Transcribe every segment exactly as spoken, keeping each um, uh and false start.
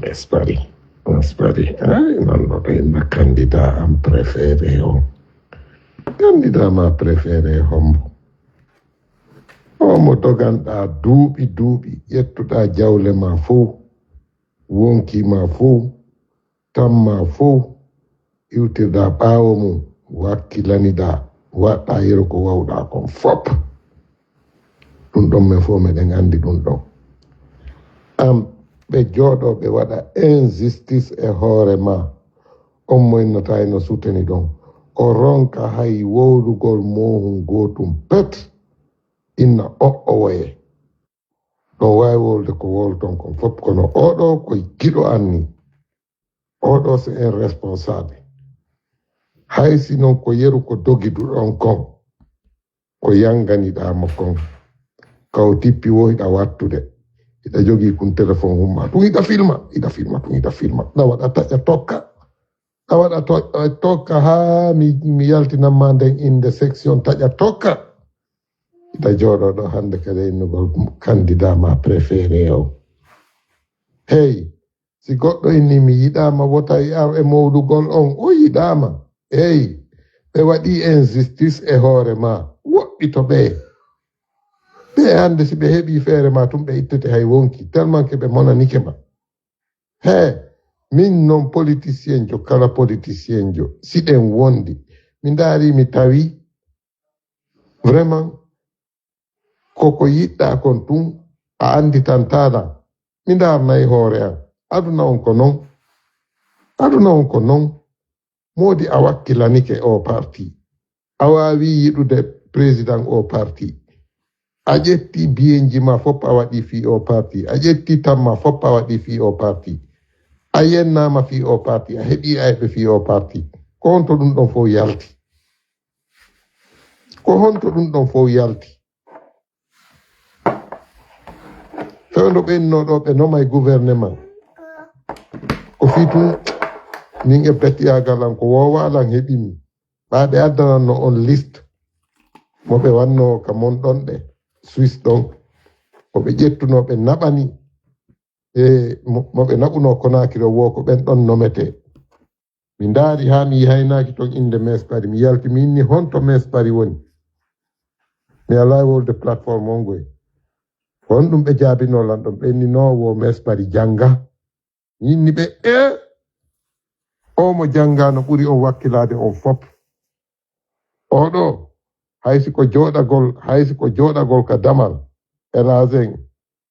Espari. Espari. Ay, non ɗo ɓe inna candidat am préféré o. Candidat ma préféré hombo? O mo doganɗa duuɓi duuɓi, ƴettuɗa jawle ma fow, wonki ma fow, tamma fow, iwtirɗa ɓaawo mum, wakkilaniɗa, waɗɗa yeru ko wawɗa kon fop. Ɗum ɗon men fof meɗen anndi ɗum ɗon. Am ɓe jooɗo ɓe waɗa injustice e hoore ma, on mo innata eno suteni ɗon. O ronka hay wowlugol moohun gootum pet, inna oɗɗowoye. Ɗon waawi wowlude ko wowluton kon fof, kono oɗo ko giɗo anni. Oɗo c'est un responsable. Hay si non ko yeru ko dogiduɗon kon, ko yanganiɗa mo kon. Kaw tippi wo hiɗa wattude. Hiɗa jogii kun téléphone humma. Tun hiɗa filma, hiɗa filma, tun hiɗa filma. Ɗa waɗa taƴa tokka. Ɗa waɗa to-, tokka haa mi, mi yaltinan ma nden innde section taƴa tokka. Hiɗa jooɗo ɗo hannde kadi innugol candidat ma préféré o. Hey, si goɗɗo inni mi yiɗaama wota e ar e mowlugol on, o yiɗaama. Hey, ɓe waɗi injustice e hoore ma. Woɗɗito ɓe. Ɓe hannde si ɓe heɓi feere ma tun ɓe ittete hay wonki, tellement que ɓe monanike ma. He, min non politicien jo, kala politicien jo, si ɗen wondi, mi ndaari mi tawi, vraiment, koko yiɗɗa kon tun, a anditantaɗa. Mi ndaarnay hoore an. Aduna on ko non. Aduna on ko non. Moodi a wakkilanike o parti. A waawi yiɗude président o parti. A ƴetti biyenji ma fop a waɗi fii o parti. A ƴetti tamma fop a waɗi fii o parti. A yennaama fii o parti. A heɓi ayɓe fii o parti. Ko honto ɗum ɗon fof yalti? Ko honto ɗum ɗon fof yalti? Fewndo ɓe inno ɗo ɓe nomay gouvernement. Ko fii tun min e bettiyaagal an ko woowa lan heɓimi. Ɓaa ɓe addananno on liste mo ɓe wanno ka mon ɗon ɗe Suisse ɗon. Ko ɓe ƴettuno ɓe naɓani e mo, mo ɓe naɓuno Conakry o wo ko ɓen ɗon nomete. Mi ndaari haa mi yihaynaaki ton innde Mespari. Mi yalti mi inni honto Mespari woni. Mi alaa wolde plateforme on goy. Honɗum ɓe jaabino lan ɗon? Ɓe inni no wo Mespari jannga. Mi inni ɓe e o mo jannga no ɓuri on wakkilaade on fop. Oɗo hay si ko jooɗagol, hay si ko jooɗagol ka damal, Elazen,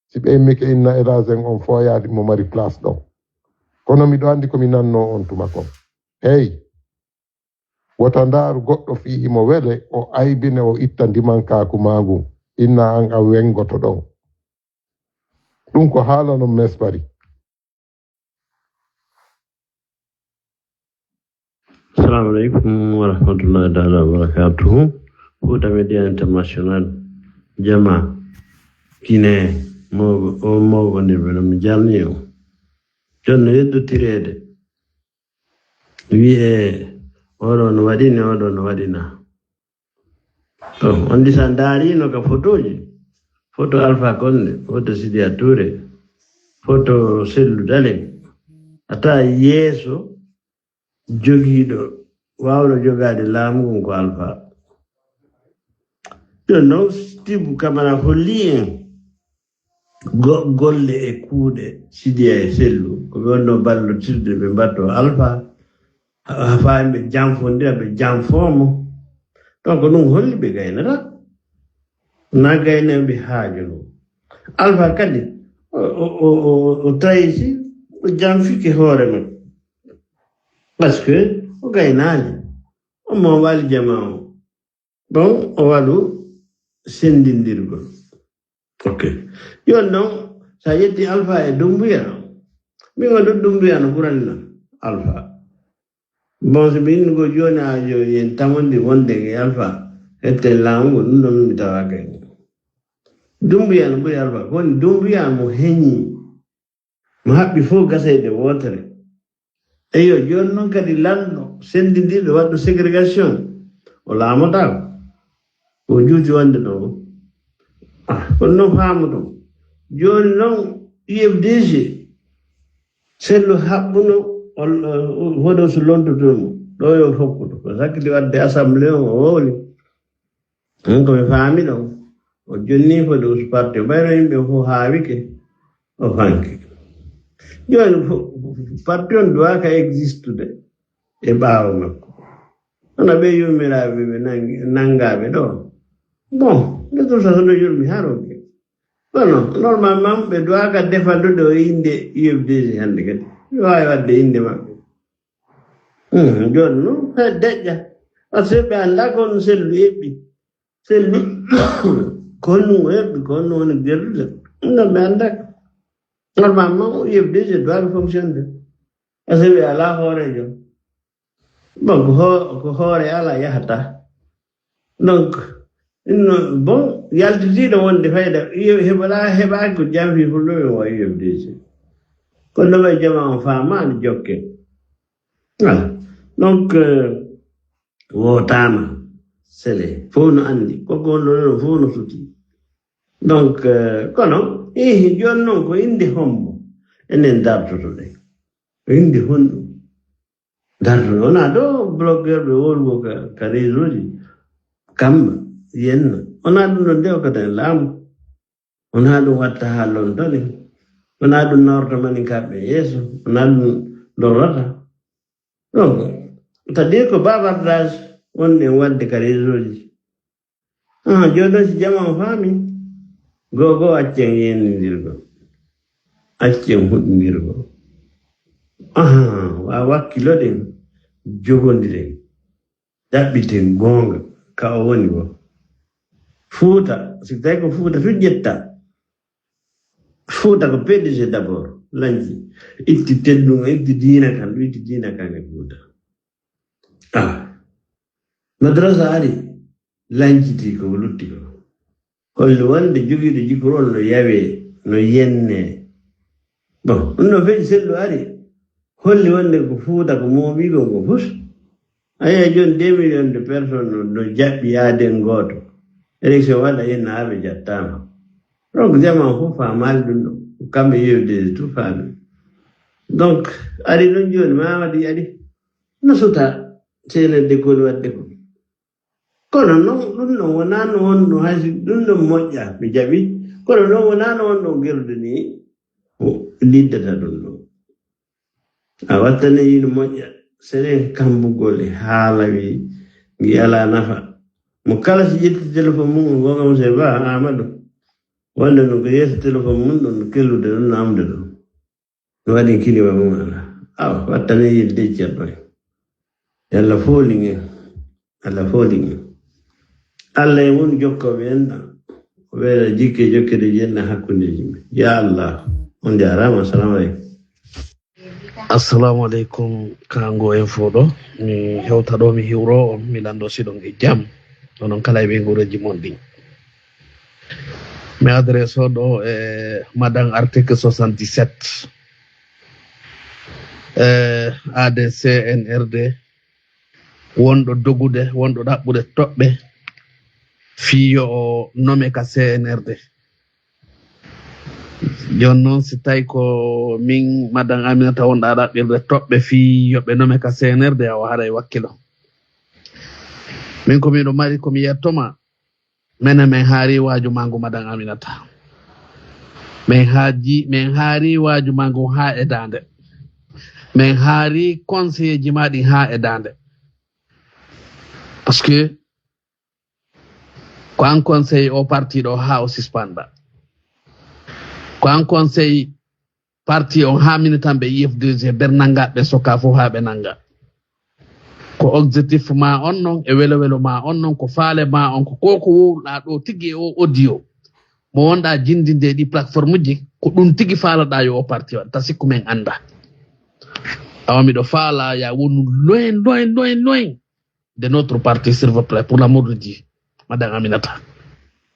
si ɓe immike inna Elazen on fooyaali mo mari place ɗon. Kono miɗo anndi ko mi nanno on tuma kon. Hey, wota ndaaru goɗɗo fii himo wele, o aybine, o itta ndimankaaku maa ngun, inna an a wengoto ɗon. Ɗum ko haala non Mespari. Assalamu alaikum wa rahmatullahi ta'ala wa barakatuhu. Huda Media International, jama kine mogo o mogo ne bela mi jalni o. Jonno yeddo tirede. Wi'e oɗo no waɗini, oɗo no waɗina. To on disa ndaarino ka fotoji, foto Alpha Condé, foto Sidia Touré, foto Sellu Dalen, a tawa yeeso jogiiɗo waawɗo jogaade laamu ngun ko Alpha. Ɗon noon Stibu Kamara holli en go- golle e kuuɗe Sidiya e Sellu ko ɓe wonno ballotirde ɓe mbatto Alpha. Haa ɓe janfondira ɓe janfoomo. Donc ɗum holli ɓe gaynata na gaynooɓe haaju ɗum. Alpha kadi o, o, o, o, o tawiti o janfike hoore mum. Parce que o gaynaali o mo wali jama o. Bon o waɗu senndindirgol. Ok. Yon noon so a yetti Alpha e Dumbuya, min o ɗum Dumbuya no ɓurani lan Alpha. Bon so min ko jooni a yo yen tamondi wonde e Alpha ette laamu ngu ɗum ɗon mi tawaaka e ngu. Dumbuya no ɓuri Alpha ko woni Dumbuya mo heñi mo haɓɓi fof gaseede wootere. Eyo jooni noon kadi lanɗo senndindirɗo waɗɗo ségrégation o laamotaako. O juuti wonde ɗo. Ah, kono noon faamoton jooni noon U F D G Sellu haɓɓuno, fodosu lontutuno ɗo yo fokkudu ko sakkiti wadde assemblée on o wowli. Ɗum ko mi faami ɗon. O jonni fodosu parti o ɓayno yimɓe fof haawike o fanki. Jooni parti on duwaka existude e ɓaawo makko. Hana ɓe yummiraaɓe ɓe nangaaɓe ɗo. Bon, de toute façon no yurmi haa rogge. Kono normalement ɓe duwaka defandude o innde U F D G hannde kadi. Mi waawi waɗde innde maɓɓe. Jooni noon he deƴƴa. Parce que ɓe annda ko on sellu eɓɓi. Sellu ko honɗum o eɓɓi, ko honɗum woni gerdude. Ɗum ɗon ɓe annda. Normalement o U F D G doit fonctionner. Parce que ɓe alaa hooreejo. Bon, ko ho- ko hoore alaa yahata. Donc, ɗum noon, bon, yaltitiiɗo wonde fayda, heɓa heɓaaki ko jamfi fulɓe ɓe wawi yewdeji. Kono ɗo ɓe jama on faamaani jokke. Voilà. Donc, euh, wootaama sele fof no anndi koko wonno ɗon fof no suti. Donc, euh, kono ihi jooni noon ko innde hombo enen dartotoɗen? Ko innde honɗum? Darto wona ɗo blogueur ɓe wowlugo ka, ka réseau ji. Kamma yenna wona ɗum ɗo nde o kadi laamu. Wona ɗum watta haa lontoni. Wona ɗum nawrta mani kamɓe yeeso. Wona ɗum lorrata. Donc c'est-à-dire ko bavardage wonɗen wadde ka réseau ji. Ah, jooni noon si jama o faami gogo accen yennindirgo. Accen huɗindirgo. Ah, wa wakkiloɗen, jogondiren, ɗaɓɓiten goonga ka o woni wo. Fuuta si tawi ko fuuta to ƴetta. Fuuta ko P D G d'abord lanci, itti teddun itti diina kan ɗum itti diina kan e fuuta. Ah, madrasa ari, lanciti ko lutti ko. Holli wonde jogiiɗo jikorol no yawe, no yenne. Bon, ɗum no feƴi sellu ari. Holli wonde ko fuuta ko mooɓi ko ko fus. Aya jooni deux millions de personnes no, no jaɓɓi yaaden gooto. Élection waɗa yenna haa ɓe jattaama. Donc jama fof faamaali ɗum ɗo. Kamɓe yewde tout faami. Donc ari ɗon jooni ma waɗi ari. No suta seenedde koni waɗde ko. Kono noon ɗum ɗon wonaa no wonno hay si ɗum ɗon moƴƴa mi jaɓi. Kono noon wonaa no wonno gerdude ni o liddata ɗum ɗon. A wattane yino moƴƴa sene kambugol e haala wi ngi alaa nafa. Mo kala si ƴetti téléphone mum o gonga mo se ba Amadou wonde no ko yeeso téléphone mum ɗon no kellude ɗon namde ɗon. No waɗi kilima mum alaa. Awa wattane yilde ceerɗo en. Yalla fooli ngen. Allah fooli ngen. Allah e won jokkooɓe en ɗan. O ɓeyda jikke jokkede jenna hakkundeji men. Ya Allah. On jaaraama. Assalamu aleykum. Assalamu aleykum, kango en fof ɗo. Mi hewta ɗo, mi hiwro on, mi lando siɗon e jam. Onon kala e ɓe ngureji mon ɗin. Mi adresse o ɗo e madame article soixante-dix-sept. E, A D C N R D, wonɗo dogude, wonɗo ɗaɓɓude toɓɓe, fii yo o nome ka C N R D. Jooni noon, si tawi ko min, madame Aminata, wonɗa ɗaɓɓirde toɓɓe fii yo ɓe nome ka C N R D, awa haray wakkilo. Min ko miɗo mari, ko mi yettoma, menen min haari waaju ma ngu, madame Aminata. Min haaji, min haari waaju ma ngu haa e daande. Min haari conseiller ji ma ɗin haa e daande. Parce que ko an conseil o parti ɗo haa o suspenda. Ko an conseil parti on haa militant ɓe U F D G ɓe nanga, ɓe soka fof haa ɓe nanga. Ko objectif ma on non, e welo welo ma on non, ko faale ma on, ko ko ko wowluɗa ɗo tigi e o audio mo wonɗa jindinde e ɗi plateforme ji, ko ɗum tigi faalaɗa yo o parti waɗ, ta sikku men anda. Awa miɗo faala ya wonu loin, loin, loin, loin de notre parti, s'il vous plaît, pour l'amour de Dieu. Madame Aminata,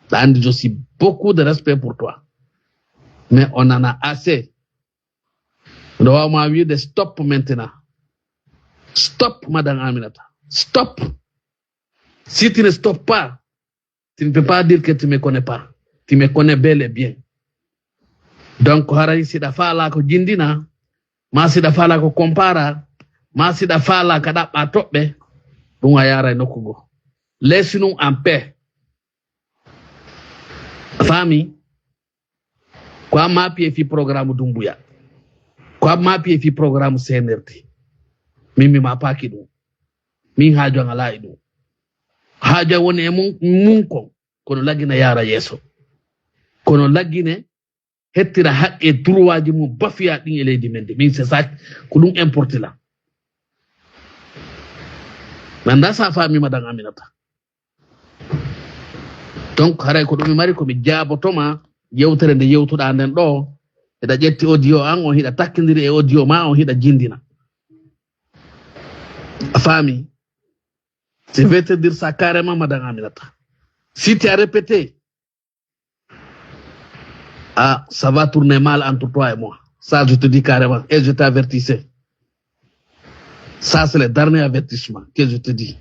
aɗa andi, je suis beaucoup de respect pour toi. Mais on en a assez. Miɗo wawma wiide stop maintenant. Stop, madame Aminata. Stop. Si tu ne stops pas, tu ne peux pas dire que tu me connais pas. Tu me connais bel et bien. Donc, haray siɗa faala ko jindina, Ma siɗa fala ko compara, ma siɗa fala ka ɗaɓɓa toɓɓe, ɗum a yara e nokku go. Laisse-nous en paix. A faami? Ko an maapi e fi programme Dumbuya. Ko an maapi e fi programme C N R T. Min mi maapaaki ɗum. Min haaju an alaa e ɗum. Haaju an woni e mun, mun kon. Kono laggine yaara yeeso. Kono laggine hettira haqqe droitji mum bafiya ɗin e leydi men ndi. Min c'est ça, ko ɗum importe la. Mi annda sa faami, Madame Aminata. Donc, haray ko ɗum mi mari, ko mi jaabotoma yewtere nde yewtuɗa nden ɗo. Hiɗa ƴetti audio an, on hiɗa takkindiri e audio ma, on hiɗa jindina. A faami? Je vais te dire ça carrément, Madame Aminata. Si tu as répété, ah, ça va tourner mal entre toi et moi. Ça, je te dis carrément. Et je t'avertissais. Ça, c'est le dernier avertissement que je te dis.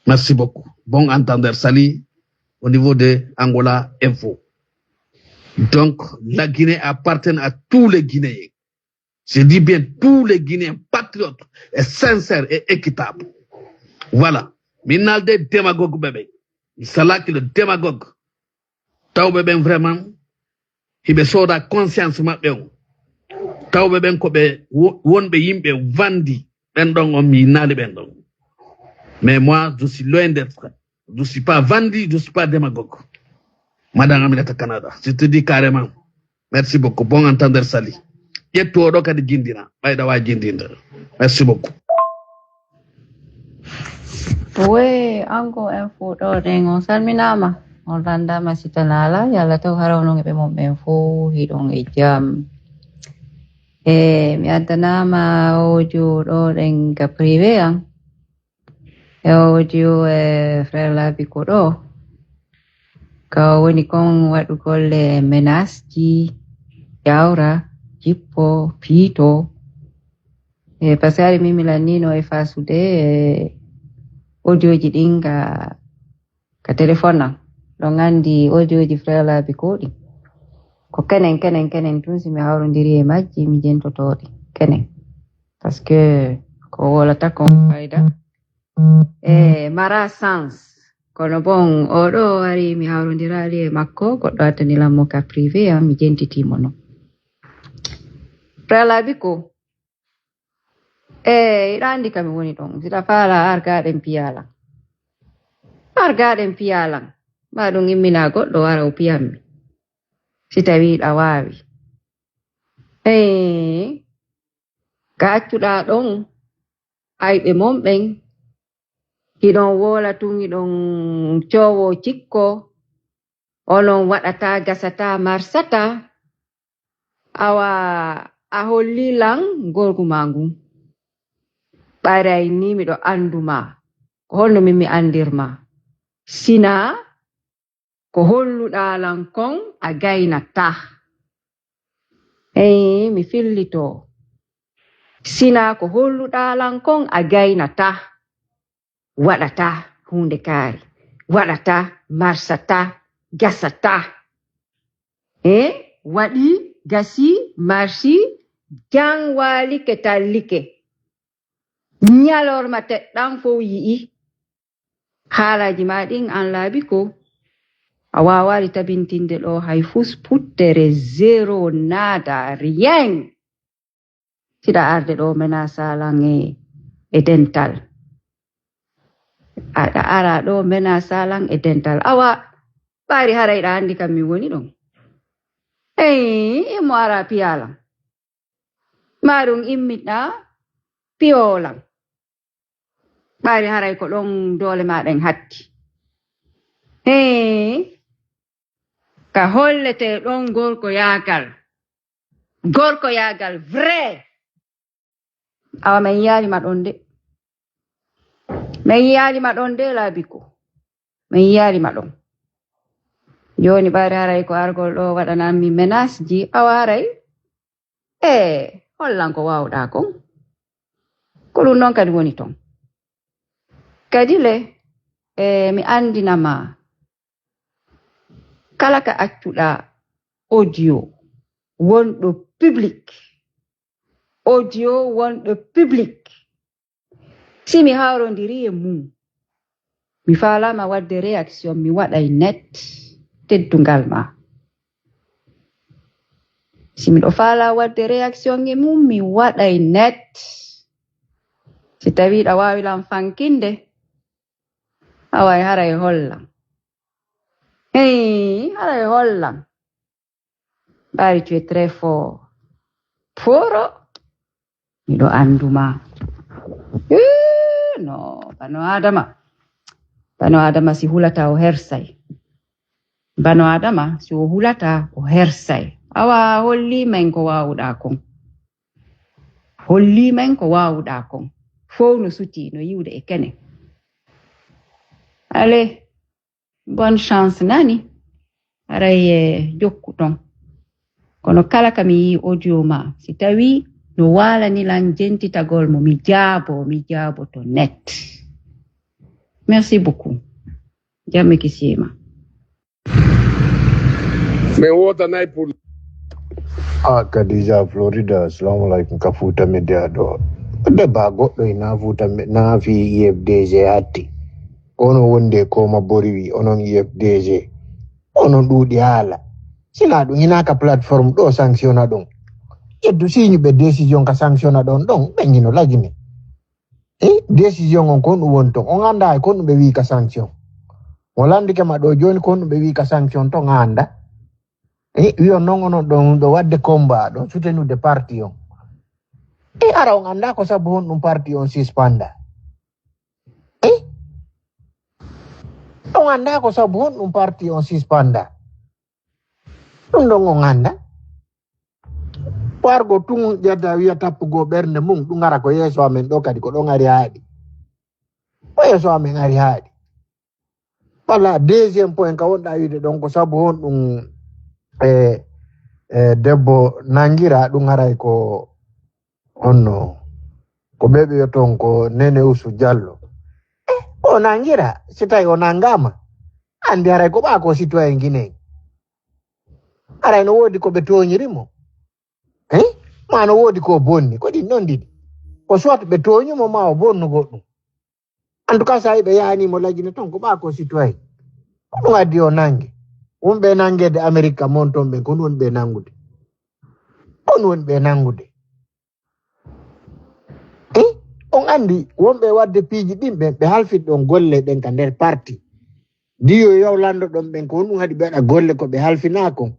Merci beaucoup. Bon entendeur. Salut au niveau de Angola Info. Donc, la Guinée appartient à tous les Guinéens. Je dis bien tous les Guinéens patriotes et sincères et équitables. Voilà. Min naalde démagogue ɓe ɓe. Mi salaki le démagogue. Tawɓe ɓen vraiment, hiɓe sooda conscience maɓɓe on. Tawɓe ɓen ko ɓe wo-, wonɓe yimɓe vandi. Ɓen ɗon on mi innaali ɓen ɗon. Mais moi, je suis loin d'être. Je suis pas vendu, je suis pas démagogue. Madame Aminata Canada, je te dis carrément, merci beaucoup. Bon entendeur, salut. Ƴettu oɗo kadi jindina. Ɓayɗa wa jindinde. Merci beaucoup. We Ango Info ɗo ɗen, on salminaama, on lanndaama si tanaala, yalla taw hara onon e ɓe mon ɓen fof hiɗon e jam. E mi addanaama audio ɗo ɗen ka privé an. E audio e frère Labi ko ɗo. Ka o woni kon waɗugol e menace ji, jawra, jippo, piito. E, parce que hari min mi lannino e fasude, e, audio ji ɗin ka, ka téléphone am. Ɗon anndi audio ji frère Labi ko ɗi. Ko kenen, kenen, kenen tun si mi hawrondiri e majji, mi jentoto ɗi. Kenen. Parce que ko wolata kon fayda. E, mara sens. Kono bon, oɗo ari mi hawrondiraali e makko, goɗɗo attani lammo ka privé, am, mi jentiti mo non. Frère Labi ko, e, iɗa anndi kam mi woni ɗon. Siɗa faala argaɗen piyalan. Argaɗen piyalan. Ma ɗum immina goɗɗo wara o piyammi. Si tawi iɗa waawi. E, ka accuɗa ɗon, ayɓe mon ɓen, hiɗon woola tun, hiɗon coowo cikko, onon waɗata, gasata, marsata. Awa a holli lan gorgu ma ngun. Ɓaray ni miɗo andu ma. Ko honno min mi andir ma? Sina ko holluɗaa lan kon a gaynata. Eey, mi fillito. Sina ko holluɗaa lan kon a gaynata. Waɗata huunde kaari. Waɗata, marsata, gasata. E waɗi, gasi, marsi, jan waalike tallike. Ñalorma teɗɗan fow yi'i. Haalaaji ma ɗin an laabi ko a waawaali tabintinde ɗo hay fus puttere zéro nada rien. Siɗa arde ɗo menasalan e, e dental. Aɗa ara ɗo menasalan e dental. Awa ɓaari haray ɗa anndi kam min woni ɗon. Eyi, imo ara piyalan. Maɗum immiɗa piyolan. Ɓaari haray ko ɗon doole ma ɗen hatti. Hee, ka hollete ɗon gorko yaagal. Gorko yaagal vrai. Awa men yiyaali ma ɗon de. Men yiyaali ma ɗon de laabi ko. Men yiyaali ma ɗon. Jooni ɓaari haray ko argol ɗo waɗanammi menace ji. Awa haray. E hollan ko waawɗaa kon. Ko ɗum ɗon kadi woni ton. Kadi le, e mi anndina ma, kala ka accuɗaa audio wonɗo public, Audio wonɗo public. Si mi hawrondiri e mum, mi faalama wadde réaction, mi waɗay net teddungal ma. Si miɗo faala wadde réaction e mum, mi waɗay net. Si tawi ɗa waawi lan fankinde, awa haray hollam. Hey, haray hollam. Ɓaari, tu es très fort. Foro. Miɗo andu ma. Eh, no, bano Adama. Bano Adama si hulata o hersay. Bano Adama si o hulata o hersay. Awa holli men ko wawuɗa kon. Holli men ko wawuɗa kon. Fow no suti, no yiwde e kene. Allez, bonne chance nani. Aray e jokku ton. Kono kala ka mi yi audio ma, si tawi no waalani lan jentitagol mo, mi jaabo, mi jaabo to net. Merci beaucoup. Jamme kisima. Mais what an I pull? Ah, Khadija Florida, assalamu alaikum, ka Futa Media ɗo. Debba goɗɗo ina Futa Me- na fi E F D G hatti. Kono wonde ko ma boriwi onon E F D G. Onon ɗuɗi haala. Sina ɗum ina ka plateforme ɗo sanctiona ɗum. Yeddu siñuɓe décision ka sanctiona ɗon ɗon ɓe ñino lagine. E décision on kon ɗum woni ton. On annda hay kon ɗum ɓe wi ka sanction. Mo landike ma ɗo joni kon ɗum ɓe wi ka sanction ton a annda. E wiyon non onon ɗon ɗo wadde combat ɗon soutenude parti on. E ara on annda ko sabu honɗum parti on suspenda. E on annda ko sabu honɗum parti on suspenda. Ɗum ɗon on annda. Wargo tun ƴetta wiya tappugo ɓernde mum ɗum ara ko yeeso amen ɗo kadi ko ɗon ari haaɗi. Ko yeeso amen ari haaɗi. Wala deuxième point ka wonɗa wiide ɗon ko sabu honɗum e e debbo nangira ɗum haray ko honno ko ɓe ɓe ton ko nene usu jallo. Eh, o nangira si tawi o nangama andi haray ko ɓa ko citoyen guinéen. Aray no woodi ko ɓe tooñiri mo. Eh? Ma no woodi ko bonni. Ko ɗin non ɗiɗi. Ko soit ɓe tooñi mo ma o bonnu goɗɗum. En tout cas, sa ɓe yaani mo lagine ton ko ɓa ko citoyen. Ko ɗum addi o nange. Wonɓe nangede Amerique mon ton ɓen ko wonɓe nangude. Ko wonɓe nangude. Eh? On andi wonɓe wadde piiji ɗin ɓen ɓe halfit ɗon golle ɗen ka nder parti. Diyo yaw lanndo ɗon ɓen ko honɗum haɗi ɓe waɗa golle ko ɓe halfinaa kon.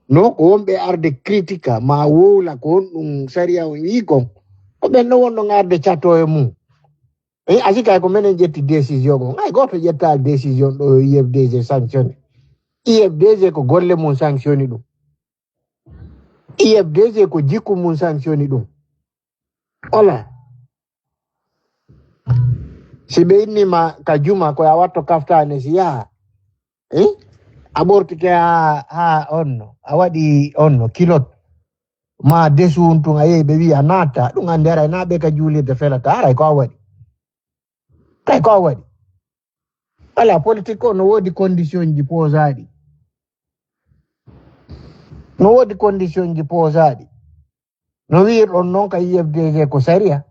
No ko wonɓe arde critique ma wowla ko honɗum sariya on yii kon. Ko ɓen ɗon wonɗon arde catoo e mum. E asi kay ko menen ƴetti décision kon. Hay gooto ƴettaali décision ɗo I F D G sanctionné. I F D G ko golle mum sanctionné ɗum. I F D G ko jikku mum sanctionné ɗum. Wala. Si ɓe inni ma ka juma ko a watto kaftane si yaha. Eh? A ɓortike ha ha onno. A waɗi onno kilot. Ma desu on tun a yehi ɓe wi'a natta. Ɗum andi aray na ɓe ka juulirde felata. Aray ko a waɗi. Kay ko a waɗi. Wala politique o no woodi condition ji posaɗi. No woodi condition ji posaɗi. No wiirɗon noon ka I F D G ko sariya.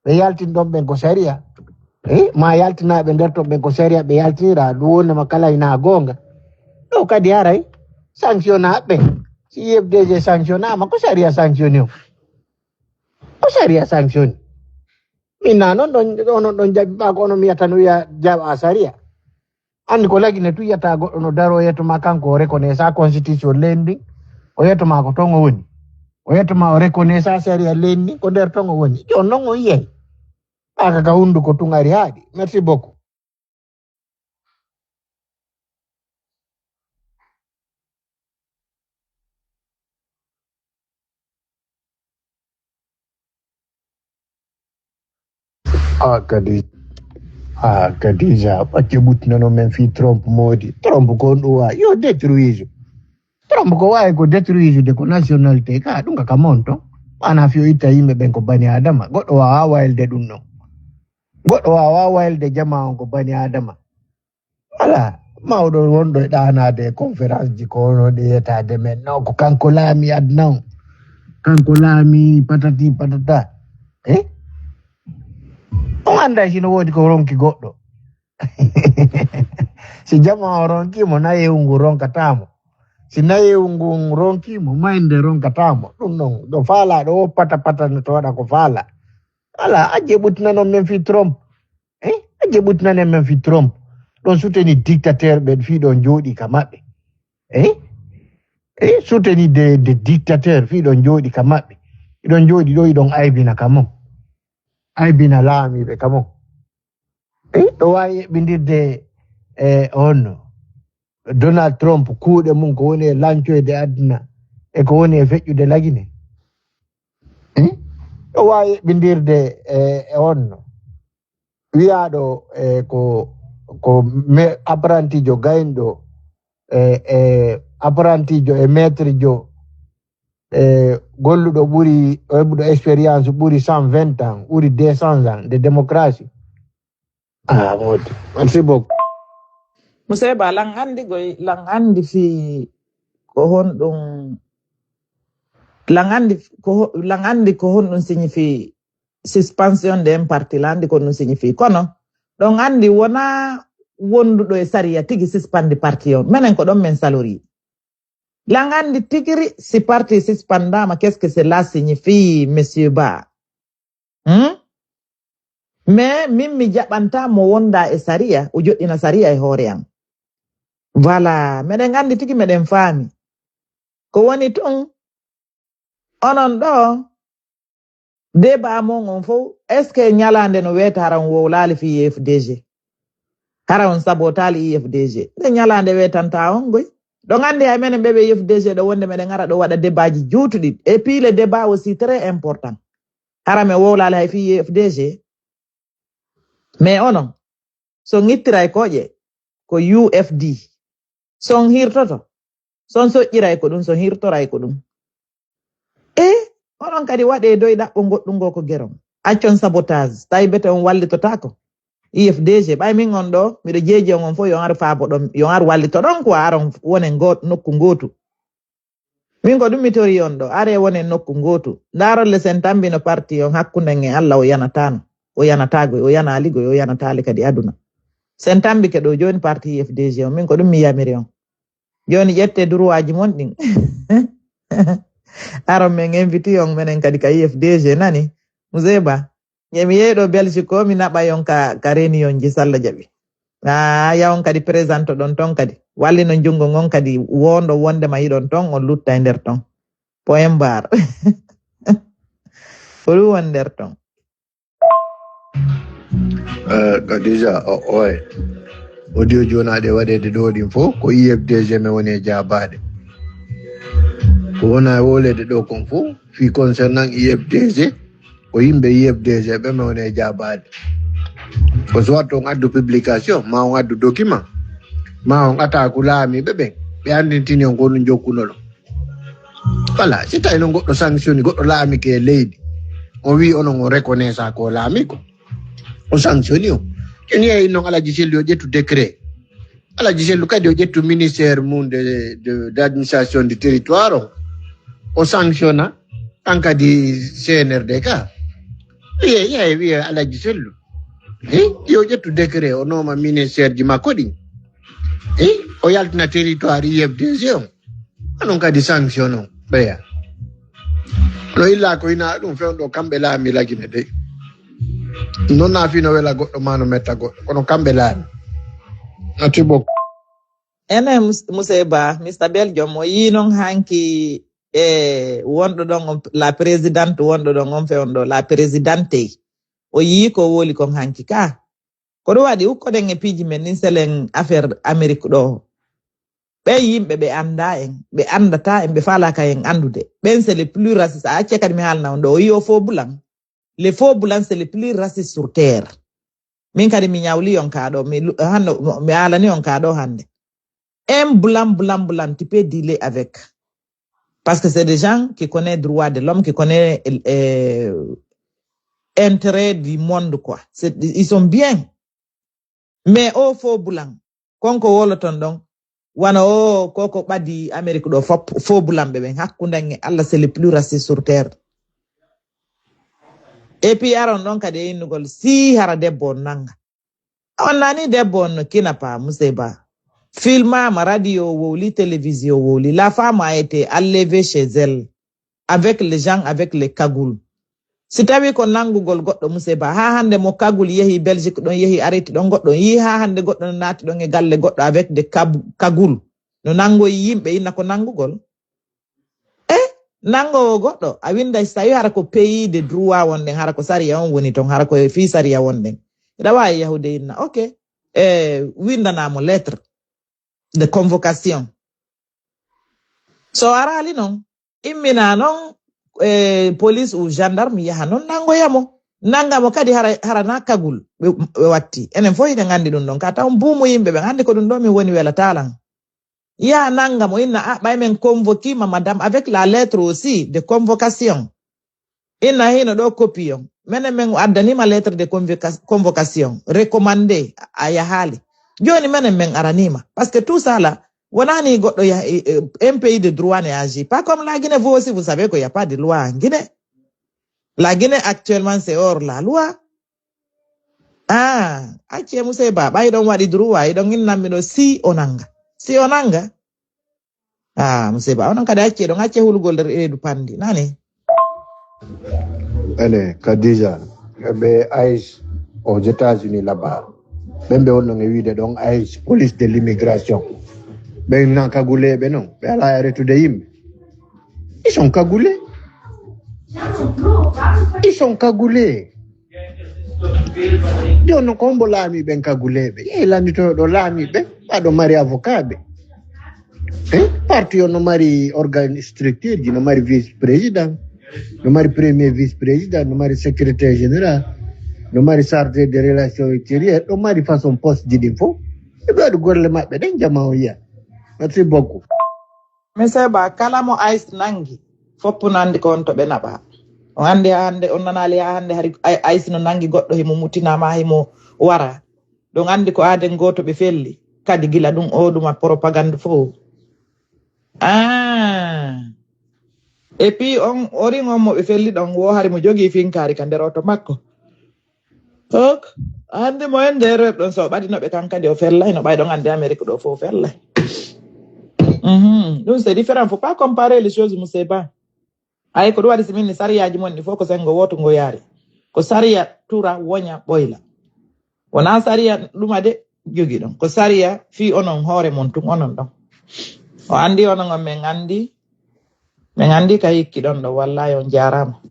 Ɓe yaltin ɗon ɓen ko sariya. Eh, ma yaltinaaɓe nder ton ɓen ko sariya ɓe yaltinira ɗum wonnema kala ina goonga. Ɗo kadi haray sanctionnaaɓe ɓen. Si I F D G sanctionnaama ko sariya sanctionné o. Ko sariya sanctionné. Min na noon ɗon onon ɗon jaɓi ɓa ko onon mbiyata no wiya jaɓa sariya. Anndi ko lagine tun yiyata goɗɗo no daro o yetto ma kanko o reconnaissa constitution leydi ndin. O yetto ma ko ton o woni. O yetto ma o reconnaissa sariya leydi ndin ko nder ton o woni. Jon noon on yiyay. Ɓaka ka hunnduko tun ari haaɗi. Merci beaucoup. Ah, kadi ah, kadija ɓacce ɓuttinano men fii trompe moodi trompe ko on ɗum wa yo détruise trompe ko wawi ko détruise de ko nationalité ka ɗum ka kamon to ɓana fiyo itta yimɓe ɓen ko bani adama goɗɗo wawa waylude ɗum ɗon goɗɗo wawa waylude jama on ko bani adama Ala mawɗo wonɗo e ɗaanaade e conférence ji ko hono ɗe yetaade men no ko kanko laami aduna on kanko laami patati patata. Eh? On anndaa si no woodi ko ronki goɗɗo. Si jama o ronki mo, nayewu ngu ronkata mo. Si nayewu ngun ronki mo, maynde ronkata mo. Ɗum non, ɗo faala ɗo o pata pata no to waɗa ko faala. Ala, acce ɓutinanon men fii Trump. Eh? Acce ɓutinanen men fii Trump. Ɗon suteni dictateur ɓe fii ɗon jooɗi ka maɓɓe. Eh? Eh? Suteni de, de dictateur fii ɗon jooɗi ka maɓɓe. Iɗon jooɗi ɗo iɗon aybina ka mon. Aybina laamiiɓe ka mon. Eh? Ɗo waawi eɓɓindirde e honno? Donald Trump, kuuɗe mum ko woni e lancoyde aduna e ko woni e feƴƴude Lagine. Eh? Ɗo waawi eɓɓindirde e, e honno? Wiyaaɗo e ko, ko me, apprentijo gaynɗo e, e apprentijo e maître jo e golluɗo ɓuri, heɓuɗo expérience ɓuri cent vingt ans, ɓuri deux cents ans de démocratie. Ah, Modi. Merci beaucoup. Museba, lan andi goy, lan andi fi ko honɗum, lan andi ko, lan andi ko honɗum signifie suspension de un parti, lan andi ko ɗum signifie. Kono, ɗon andi wona wonduɗo e sariya tigi suspandi parti on. Menen ko ɗon men salori. Lan andi tigiri si parti suspendama, qu'est-ce que cela signifie, monsieur Ba? Hmm? Mais min mi jaɓanta mo wonda e sariya, o joɗɗina sariya e hoore am. Voilà, meɗen andi tigi, meɗen faami. Ko woni tun, onon ɗo, débat mon on fof, est-ce que ñalaande no weeta hara on wowlaali fii U F D G? Hara on sabotaali U F D G? Nde ñalaande weetanta on goy. Ɗon andi hay menen ɓe ɓe U F D G ɗo wonde meɗen ara ɗo waɗa débatji juutuɗi. Et puis le débat aussi très important. Hara men wowlaali hay fii U F D G. Mais onon, so on ittiray koƴe, ko U F D. So on hirtoto, so on soƴƴiray ko ɗum, so on hirtoray ko ɗum. E onon kadi waɗe doy ɗaɓɓo goɗɗum ngo ko geron. Accon sabotage, tawi bete on wallitotaako. U F D G, ɓay min on ɗo, miɗo jeeji on, on fof yo ar faabo ɗon, yo ar wallito ɗon quoi, aron wonen go-, nokku ngootu. Min ko ɗum mi tori on ɗo, are wonen nokku ngootu. Ndaron le sen tambi no parti on hakkunde en e Allah o yanatano. O yanatago, o yanaligo, o yanatali kadi aduna. Sen tambi ke ɗo joni parti U F D G on, min ko ɗum mi yamiri on. Joni ƴette droitji mon ɗin. Aron men invite on menen kadi ka U F D G nani. Museba. Ye mi yehi ɗo Belgique ko mi naɓa yon ka, ka réunion ji salla jaɓi. Ah, ya on kadi présente ɗon ton kadi. Wallino junngo ngon kadi wondo wondema yiɗon ton, on lutta e nder ton. Point barre. Ko ɗum won nder ton. Eh, ka déjà, o, oye. Audio jonaɗe waɗede ɗo ɗin fof, ko U F D G men woni e jaabaade. Ko wona e wolede ɗo kon fof, fii concernant U F D G, ko yimɓe U F D G ɓe men woni e jaabaade. Ko soit on addu publication, ma on addu document, ma on attaque laamiiɓe ɓen, ɓe anndintini on ko honɗum jokkunoɗon. Voilà, si tawi noon goɗɗo sanctionné, goɗɗo laamike e leydi, on wi onon on reconnaissant ko laami ko, o sanctionné on. Jooni yeeyi noon Alaji Sellu o ƴettu décret. Alaji Sellu kadi o ƴettu ministère mum de, de, d'administration du territoire o. O sanctionna, kan kadi C N R D ka. Wiye, yeeyi, wiye Alaji Sellu. Eh, yo ƴettu décret o nooma ministère ji makko ɗin. Eh, o yaltina territoire U F D G on. Onon kadi sanction on, ɓeya. No illa ko ina ɗum fewndo kamɓe laami Lagine de. Non na fino wela goɗɗo ma no metta goɗɗo, kono kamɓe laami. Merci beaucoup. Ene Mus-, Museba, Mister Belgium, o yii noon hanki e wonɗo ɗon on, la présidente wonɗo ɗon on fewndo, la présidente. O yii ko woli kon hanki ka. Ko ɗum waɗi ukkoɗen e piiji men nin selen affaire Amérique ɗo. Ɓen yimɓe ɓe annda en, ɓe anndata en, ɓe faalaka en anndude. Ɓen c'est les plus racistes. A acce kadi mi haalna on ɗo. O yii o faux blanc. Les faux blancs, c'est les plus racistes sur terre. Min kadi mi ñawli on ka ɗo. Mi lu-, hande, mi alani on ka ɗo hande. Un blanc, blanc, blanc, tu peux dealer avec. Parce que c'est des gens qui connaissent droit de l'homme, qui connaissent, euh, intérêt du monde, quoi. C'est, ils sont bien. Mais au faux blanc, kon ko woloton ɗon, Wano o, ko ko ɓadi Amérique ɗo fop, fo bulamɓe ɓen. Hakkunde en e Allah, c'est le plus raciste sur terre. Et puis aron ɗon kadi e innugol, si hara debbo on nanga. On nani debbo on no kina pa, Museba. Filmama, radio wowli, télévision wowli. La femme a été enlevée chez elle avec les gens, avec les cagoules. Si tawi ko nangugol goɗɗo, Museba, ha hande mo kagul yehi Belgique ɗon, yehi areti ɗon, goɗɗo yi ha hande goɗɗo no naati ɗon e galle goɗɗo avec des cab-, cagoules. No nangoyi yimɓe, inna ko nangugol. E nangowo goɗɗo, a winda, si tawi hara ko pays de droit wonɗen, hara ko sariya on woni ton, hara ko e fii sariya wonɗen. Hiɗa waawi yahude inna, ok, e windanamo lettre de convocation. So araali non, immina non, e police ou gendarme yaha non nangoyamo. Nangamo kadi hara, hara na kagul ɓe, ɓe watti. Enen fof hiɗen anndi ɗum ɗon. Ka taw mbuumu yimɓe ɓen anndi ko ɗum ɗo min woni wela talan. Yaha nangamo inna, a, ɓay men convoquima madame avec la lettre aussi de convocation. Inna hino ɗo copie on. Menen men addanima lettre de convoca-, convocation. Recommandé, a yahaali. Joni menen men aranima. Parce que tout ça là, wonani goɗɗo yaha, e, e, un pays de droit ne agit pas comme la Guinée. Vous aussi, vous savez qu'il n'y a pas de loi en Guinée. La Guinée actuellement, c'est hors la loi. Ah, acce Museba, ɓay ɗon waɗi droit, iɗon innanmi ɗo si o nanga. Si o nanga. Ah, Museba, onon kadi acce ɗon, acce hulugol reedu pandi, nani? Ene, Khadija, ɓe ice aux États-Unis là-bas. Ɓen ɓe wonno e wiide ɗon ice, police de l'immigration. Ɓen nan kaguleɓe non, ɓe ala e retude yimɓe. Ils sont cagoulés. Ils sont cagoulés. Jooni noon ko hombo laamiiɓe en kaguleeɓe? Yehi lannditoyo ɗo laamiiɓe, ɓaɗo mari avocat ɓe. Hein? Parti o no mari organe structure ji, no mari vice président, no mari premier vice président, no mari secrétaire général, no mari chargé de relations extérieures, ɗo mari façon poste ji ɗin fof. Ɓe waɗi golle maɓɓe ɗen, jama o yiya. Merci beaucoup. Monsieur Ba, kala mo ice nangi, foppu no anndi ko on to ɓe naɓa. On anndi haa hannde, on nanaali haa hannde hari ice no nangi goɗɗo, himo mutina ma, himo wara. Ɗon anndi ko aaden gooto ɓe felli. Kadi gila ɗum o ɗuma propagande fof. Ah. Et puis on, orin on mo ɓe felli ɗon wo hari mo jogii finkaari ka nder oto makko. Ok. Hannde mo en nder ɗon so ɓadi no ɓe kan kadi o fellay no ɓay ɗon anndi Amérique ɗo fof fellay. Mhm. Ɗum c'est différent. Faut pas comparer les choses, monsieur Ba. Ay ko ɗum waɗi si min ni sariyaaji mon ɗi fof ko senngo wooto ngo yaari. Ko sariya tura woña ɓoyla. Wonaa sariya ɗuma de jogi ɗon. Ko sariya fii onon hoore mon tun onon ɗon. O anndi onon on men anndi. Men anndi ka hikki ɗon ɗo. Wallahi on jaaraama.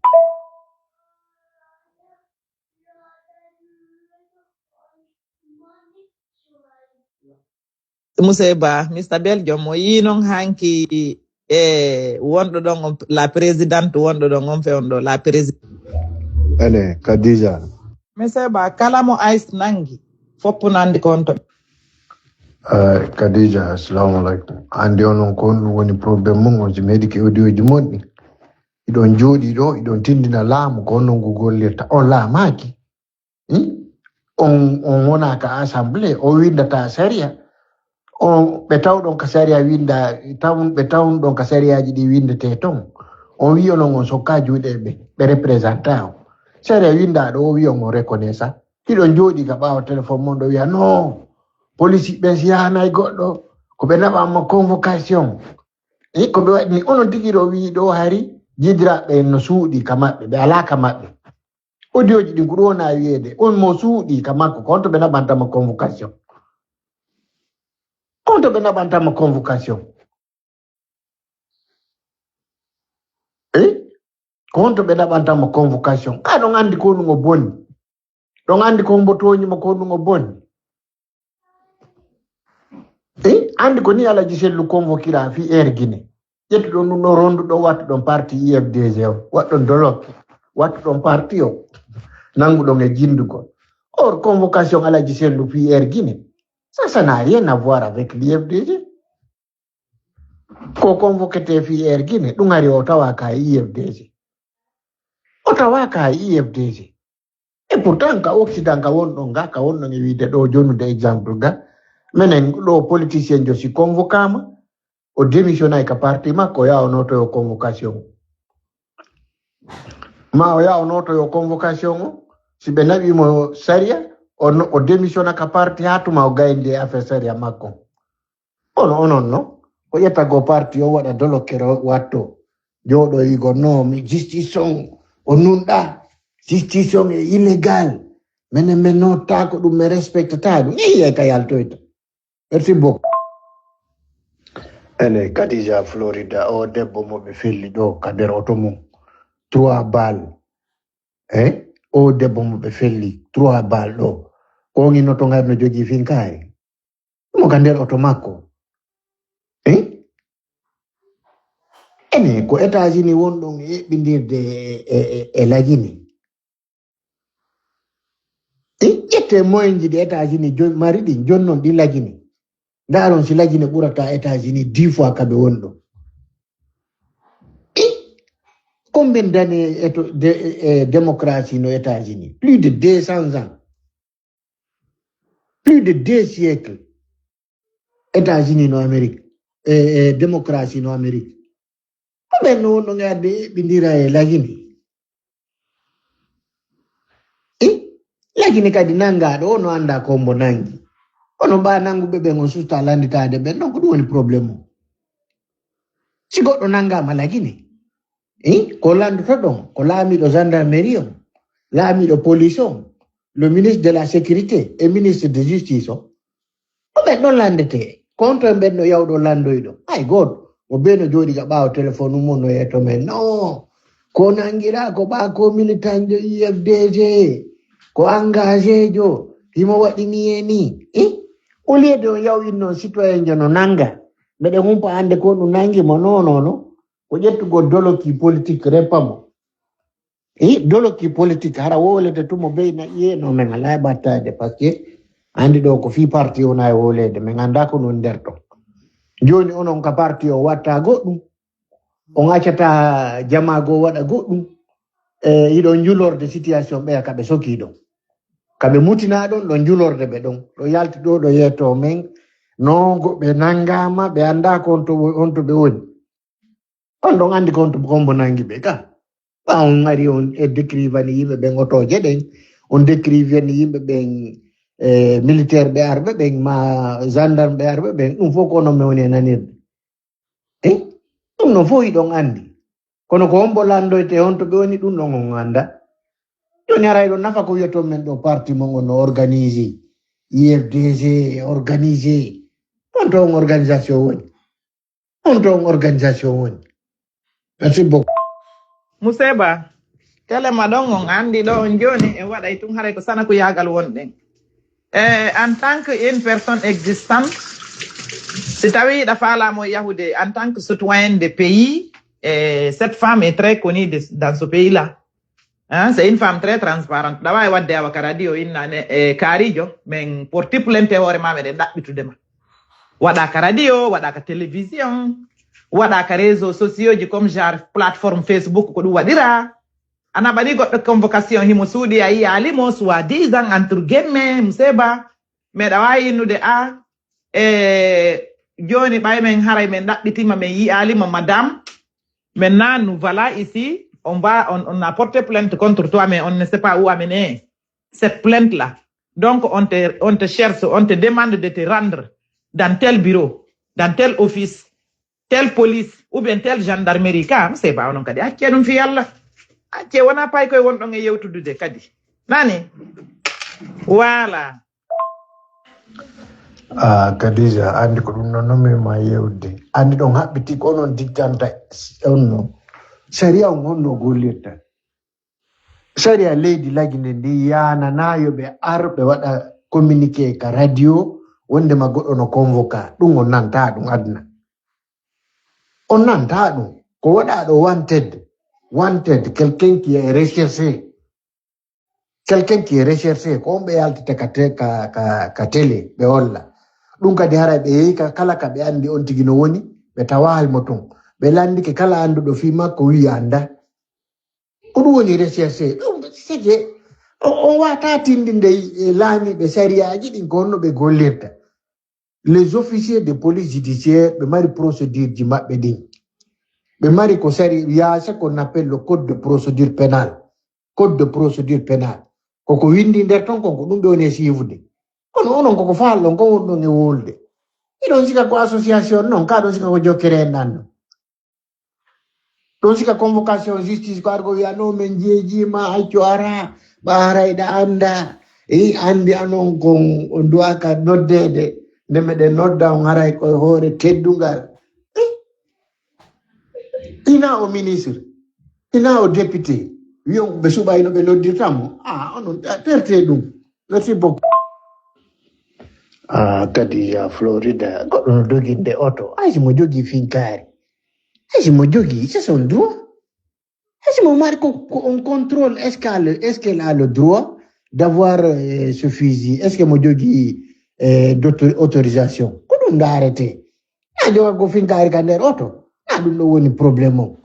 Monsieur Ba, Mister Belgium, mo yii noon hanki e wonɗo ɗon on, la présidente wonɗo ɗon on fe on ɗo, la présidente. Ene, Khadija. Monsieur Ba, kala mo ice nangi, foppu nandi ko on to. Eh, Khadija, assalamu alaikum. Andi onon ko on ɗum woni problème mon on, si meɗi ke audio ji mon ɗi. Iɗon jooɗi ɗo, iɗon tindina laamu ko on non ngu gollirta. On laamaaki. Hmm? On, on wona ka assemblée, on windata sariya. On, ɓe tawɗon ka sariya winda, taw, ɓe tawɗon ka sariyaaji ɗi windete ton. On wi onon on sokka juuɗe ɓe, ɓe représenta on. Sariya winda ɗo, o wi on on reconnaissant. Hiɗon jooɗi ka ɓaawo téléphone mon ɗo wiya, non, police ɓen si yahanay goɗɗo, ko ɓe naɓanma convocation. E ko ɓe waɗi ni, onon tigi ɗo wi ɗo hari, jidiraaɓe en no suuɗi ka maɓɓe, ɓe alaa ka maɓɓe. Audio ji ɗin ko ɗum wona wiyeede, on mo suuɗi ka makko, ko on to ɓe naɓantama convocation. Ko on to ɓe naɓantama convocation. E? Ko on to ɓe naɓantama convocation. Ka ɗon anndi ko ɗum o boni. Ɗon anndi ko mbo tooñi mo ko ɗum o boni. E? Anndi ko ni Alaji Sellu convoquira fii Air Guinée. Ƴettuɗon ɗum ɗo ronduɗon wattuɗon parti I F D G o, waɗɗon dolokke, wattuɗon parti o, nanguɗon e jindugol. Or, convocation Alaji Sellu fii Air Guinée, ça, ça n'a rien à voir avec l'I F D G. Ko convoquete fii Air Guinée, ɗum ari o tawa ka I F D G. O tawa ka I F D G. Et pourtant, ka Occident, ka wonɗon ga, ka wonɗon e wiide ɗo, jonude exemple ga, Menen ɗo politicien jo si convocama, o démissionnay ka parti makko, o yaha o notoyo convocation. Ma o yaha o notoyo convocation o, si ɓe naɓi mo sariya, o no-, o démissionna ka parti haa tuma o gayndi e affaire sariya makko. Ono onon no, o ƴetta go parti o waɗa dolokkere o watto. Jooɗo yigo no, mi justice on, o nunɗa. Justice on e illégal. Menen men nottaako ɗum, men respectata ɗum. Yiye ka yaltoyta. Merci beaucoup. Ene Kadija Florida, o debbo mo ɓe felli ɗo ka nder oto mum. Trois balles. Eh? O debbo mo ɓe felli trois balles ɗo. Ko on innoto ngam no jogii finkaye. Mo ka nder oto makko. Eh? Ene ko États-Unis won ɗon e eɓɓindirde e, e, e, e lagini. Eh, ƴette moyenji ɗi États-Unis jo-, mari ɗin, jonnon ɗi lagini. Ndaron si lagine ɓurata États-Unis dix fois ka ɓe won ɗo. Eh, combien d'années eto-, de, e, e, démocratie no États-Unis? Plus de deux cents ans. Plus de deux siècles. États-Unis no Amérique. E, e, démocratie no Amérique. Ko ɓen no wonno ngarde ɓindira e lagini. Eh? Lagini kadi nanga ɗo, no anda ko mbo nangi. Kono ɓa nanguɓe ɓen on susta landitaade ɓen, donc ɗum woni problème o. Si goɗɗo nangama lagini, eh? Ko landoto ɗon, ko laamiɗo gendarmerie on, laamiɗo police on, le ministre de la sécurité et ministre de justice on. Ko ɓen ɗon landete. Ko on to en ɓen no yawɗo landoyɗo. Hay gooto. Mo bee no jooɗi ka ɓaawo téléphone mum no yeeto men. No. Ko nangira ko ɓa ko militant jo U F D G. Ko engagé jo. Himo waɗi ni e ni. Eh? Au lieu de on yaw inno citoyen jo no nanga. Meɗen humpa ande ko ɗum nangi mo. No, no, no. Ko ƴettugol doloki politique repa mo. Eh, doloki politique hara wowlete tumo bey na ƴeeno men ala e ɓattade parce que andi ɗo ko fii parti o na e wowlede men anda ko non nder ton. Joni onon ka parti o watta goɗɗum. On accata jama go waɗa goɗɗum. E, iɗon julorde situation ɓeya ka ɓe soki ɗon. Ka ɓe mutina ɗon, ɗon julorde ɓe ɗon. Ɗo yalti ɗo, ɗo yeeto men. No go ɓe nangama, ɓe anda ko on to, on to ɓe woni. On ɗon andi ko on to, ko mbo nangi ɓe ka. Ɓa on ari on e décrivani yimɓe ɓen otooje ɗen, on décrivani yimɓe ɓen, e, militaire ɓe arɓe ɓen, ma gendarme ɓe arɓe ɓen, ɗum fof ko onon men woni e nanirde. Eh? Ɗum no fof hiɗon andi. Kono ko on mbo landoyte on to ɓe woni ɗum ɗon on anda. Joni ara hiɗon nafa ko wiyaton men ɗo parti mon on no organisé, U F D G organisé. On to on organisation woni. On to on organisation woni. Merci beaucoup. Museba, telema ɗon on andi ɗo on joni e waɗay tun haray ko sana ko yagal wonɗen. Eh, en tant que une personne existante, si tawi hiɗa faalamo yahude en tant que citoyen de pays, eh, cette femme est très connue de, dans ce pays-là. Hein, c'est une femme très transparente. Ɗa wawi wadde awa ka radio innane e kaarijo, men porti plainte hoore ma meɗen ɗaɓɓitude ma. Waɗa ka radio, waɗa ka télévision, waɗa ka réseaux sociaux ji comme genre plateforme Facebook ko ɗum waɗira. A naɓani goɗɗo convocation himo suuɗi a yiyaali mo, soi-disant entre guillemets, Museba. Meɗa wawi innude a, e joni ɓay men haray men ɗaɓɓitima men yiyaali mo madame. Maintenant, nous voilà ici, on va, on, on a porté plainte contre toi, mais on ne sait pas où amener cette plainte-là. Donc, on te, on te cherche, on te demande de te rendre dans tel bureau, dans tel office, tel police, ou bien tel gendarmerie. Ka, mi sey ba onon kadi. Acce ɗum fi Yalla. Acce wona pay koye wonɗon e yewtudude kadi. Nani? Voilà. Ah, Khadija, andi ko ɗum noon noon min ma yewde. Andi ɗon haɓɓiti ko onon digganta on no. Sariya on honno gollirta? Sariya leydi Lagine ndi yanana yo ɓe ar ɓe waɗa communiqué ka radio wonde ma goɗɗo no convoqué. Ɗum on nanta ɗum aduna. On nanta ɗum. Ko waɗa ɗo wanted. Wanted, quelqu'un qui est recherché. Quelqu'un qui est recherché, ko on ɓe yaltata ka, te, ka, ka, ka télé, ɓe holla. Ɗum kadi haray ɓe yehi ka kala ka ɓe andi on tigi no woni, ɓe tawaali mo ton. Ɓe landike kala anduɗo fii makko wi'i anda. Ko ɗum woni recherché. Ɗum sike, o, on wata tindinde e laamiiɓe sariyaaji ɗin ko honno ɓe gollirta. Les officiers de police judiciaire, ɓe mari procédure ji maɓɓe ɗin. Ɓe mari ko sari, il y a ce qu'on appelle le code de procédure pénale. Code de procédure pénale. Koko windi nder ton kon, ko ɗum ɓe woni e siifude. Kono onon koko faalɗon, ko wonɗon e wolde. Iɗon sika ko association non, ka ɗon sika ko jokkere en ɗan non. Ɗon sika convocation justice ko argo wiya no men jeejima accu ara, ɓa ara iɗa anda. E andi anon kon on duwaka noddede, nde meɗen nodda on aray koye hoore teddungal. Eh? Ina o ministre, ina o député, wiyon ɓe suɓayno ɓe noddirta mo. Ah, onon perte ɗum. Merci beaucoup. Ah, kadi ya Florida, goɗɗo no doginde oto. Ay si mo jogi finkaari. Ay si mo jogi, c'est son droit. Ay si mo mari ko, ko on contrôle, est-ce qu'elle a le, est-ce qu'elle a le droit d'avoir euh, ce fusil? Est-ce que mo jogi euh, autorisation? Ko ɗum ndaarete. Na joga ko finkaari ka nder oto. Na ɗum ɗo woni problème o.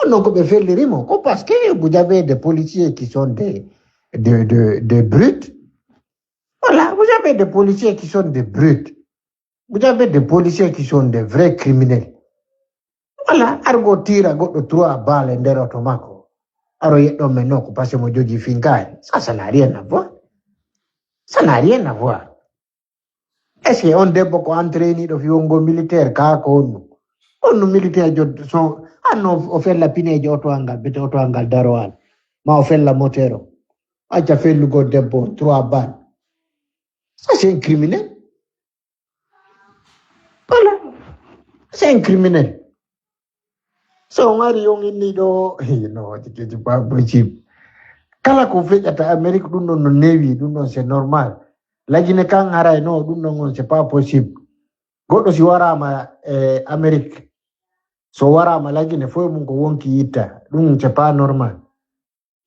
On non ko ɓe felliri mo. Ko parce que vous avez des policiers qui sont des, des, des, des brutes. Voilà, vous avez des policiers qui sont des brutes. Vous avez des policiers qui sont des vrais criminels. Voilà, argo tira goɗɗo trois balles e nder oto makko. Aro yeɗɗo men non ko parce que mo jogi finkaari. Ça, ça n'a rien à voir. Ça n'a rien à voir. Est-ce que on debbo ko entraîniɗo fi wongo militaire ka ko honno? Honno militaire jo so hanno o fella pineje oto angal bete oto angal daro ala ma o fella moteur o acca fellugol debbo on trois balles. Ça c'est un criminel. Voilà. C'est un criminel. So on ari on inni ɗo, no, tikeji pas possible. Kala ko feƴata Amérique ɗum ɗon no newi, ɗum ɗon c'est normal. Lagine kan haray no, ɗum ɗon on c'est pas possible. Goɗɗo si warama e Amérique, so warama lagine fof mum ko wonki yitta, ɗum c'est pas normal.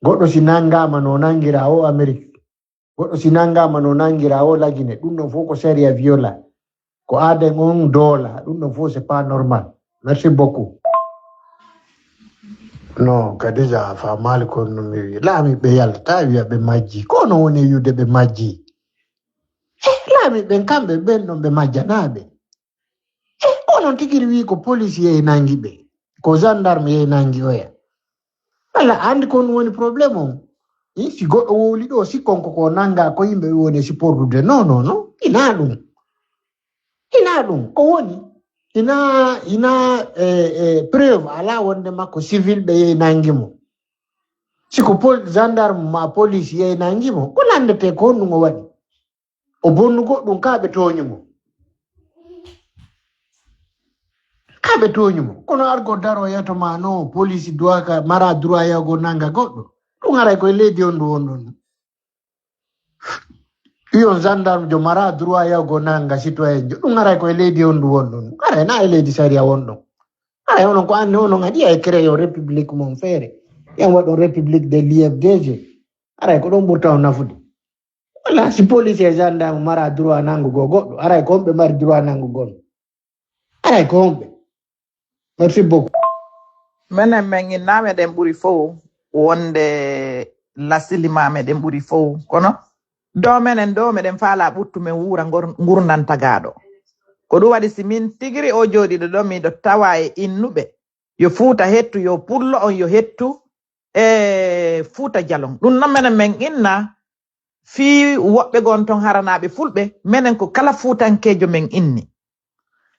Goɗɗo si nangama no nangira o Amérique, goɗɗo si nangama no nangira o lagine, ɗum ɗon fof ko sharia viola. Ko aden on doola, ɗum ɗon fof c'est pas normal. Merci beaucoup. Non, Kadija a faamaali ko no mi wi. Laamiiɓe yalta wiya ɓe majji. Ko no woni wi'ude ɓe majji? Eh, laamiiɓe ɓen kamɓe ɓen ɗon ɓe majjanaaɓe. Eh, onon tigiri wi ko police yehi nangi ɓe. Ko gendarme yehi nangi oya. Wala andi ko ɗum woni problème on. Eh, si goɗɗo wowli ɗo, si konko ko nanga ko yimɓe woni e supportude. Non, non, non. Ina ɗum. Ina ɗum. Ko woni? Ina, ina eh, eh, preuve ala wonde makko civil ɓe yehi nangi mo. Si ko pol, gendarme ma police yehi nangi mo, ko landete ko honɗum o waɗi? O bonnu goɗɗum, ka ɓe tooñi mo. Ka ɓe tooñi mo. Kono argo daro yeto ma no, police duwaka, mara droit yago nanga goɗɗo. Ɗum haray koye leydi on ndu wonɗon. Wiyon gendarme jo mara droit yago nanga citoyen jo. Ɗum haray koye leydi on ndu wonɗon. Haray na e leydi sariya wonɗon. Haray onon ko anni onon haɗi ay créé on république mon feere. Yan waɗon république de l'I F D G. Haray ko ɗon ɓurta on nafude. Wala si police e gendarme mara droit nangugo goɗɗo, aray ko homɓe mari droit nangugo on? Aray ko homɓe? Merci beaucoup. Menen men innaaɓe ɗen ɓuri fow wonde lasili ma meɗen ɓuri fow. Kono do menen do meɗen faala ɓuttu men wuura ngor- ngurdan tagaaɗo. Ko ɗum waɗi si min tigiri o jooɗiɗo ɗo miɗo tawa e innuɓe yo Fuuta hettu, yo Pullo on yo hettu, e Fuuta Jalon. Ɗum noon menen men inna fii woɓɓe gon ton haranaaɓe fulɓe, menen ko kala fuutankeejo men inni.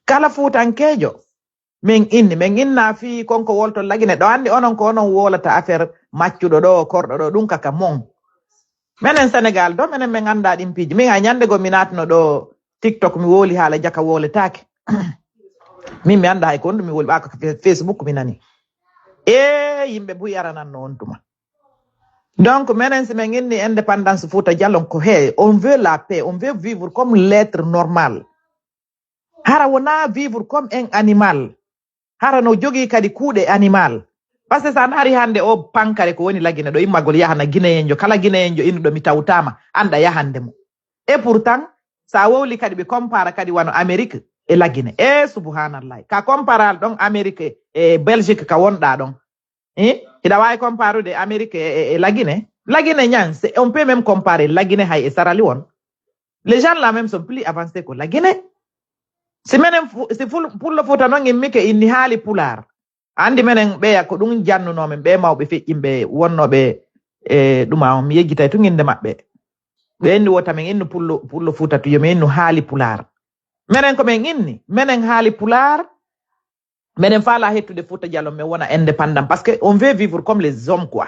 Kala fuutankeejo men inni, men inna fii konko wolto lagine ɗo anndi onon ko onon wolata affaire maccuɗo ɗo, korɗo ɗo, ɗum kaka mon. Menen Senegal do menen men annda ɗin piiji. Min hay ñande go mi naatno ɗo TikTok mi woli haala jaka woletaake. Min mi annda hay ko honɗum mi woli ɓaako Facebook mi nani. E yimɓe buy arananno on tuma. Donc menen si men inni indépendance Fouta Djalon ko he on veut la paix, on veut vivre comme l'être normal. Hara wona vivre comme un animal. Hara no jogii kadi kuuɗe animal. Parce que so a ndaari hannde o pankare ko woni lagine ɗo immagol yahana gineyenjo kala gineyenjo innuɗo mi tawtaama annda yahande mo. Et pourtant so a wowli kadi ɓe compara kadi wano Amérique e lagine e subhanallahi ka comparal ɗon Amérique e Belgique ka wonɗa ɗon. Eh? Hiɗa waawi comparude Amérique e, e, e Lagine? Lagine ñan, c'est- on peut même comparer Lagine hay e Sarali won. Les gens là même sont plus avancés que Lagine. Si menen, fu- si ful- pullo Fuuta noon immike inni haali pulaar. Anndi menen ɓeya ko ɗum jannunoo men, ɓe mawɓe feƴƴinɓe wonnooɓe e ɗuma on, mi yejjitay tun innde maɓɓe. Ɓe inni wota men innu pullo, pullo Fuuta tun, yo men innu haali pulaar. Menen ko men inni, menen haali pulaar, menen faala hettude Fuuta Jalon, men wona indépendant, parce que on veut vivre comme les hommes, quoi.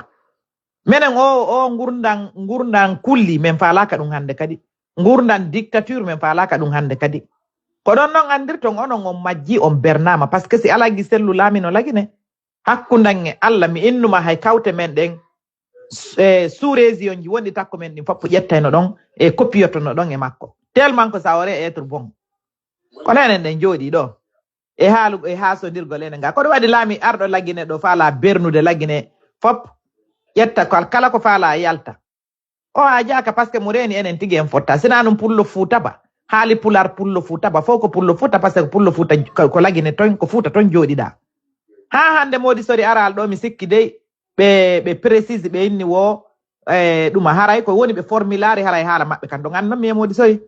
Menen o, o ngurndan, ngurndan kulli, men faalaaka ɗum hannde kadi. Ngurndan dictature, men faalaaka ɗum hannde kadi. Ko ɗon non anndirton onon on majji, on bernaama, parce que si alaa gi sellu laamino Lagine, hakkundan e Alla, mi innuma hay kawte men ɗen, s- e sous-région ji wonɗi takko men ɗin fof ƴettayno ɗon e copiyotono ɗon e makko. Tellement que ça aurait être bon. Kono enen ɗen jooɗii ɗo e haalu, e haasondirgol enen ga. Ko ɗum waɗi laami arɗo Lagine ɗo faala bernude Lagine fop ƴetta kal-, kala ko faala yalta. O a jaaka parce que mo reeni enen tigi en fotta. Sina ɗum pullo Fuuta ba. Haali pulaar pullo Fuuta ba. Fof ko pullo Fuuta parce que pullo Fuuta ko, ko Lagine ton, ko Fuuta ton jooɗiɗa. Haa hannde Moodi Sori araal ɗo mi sikki dey ɓe, ɓe précise ɓe inni wo, e, ɗuma haray ko woni ɓe formulaire haray haala maɓɓe kan. Ɗo nganndu mi e Moodi Sori.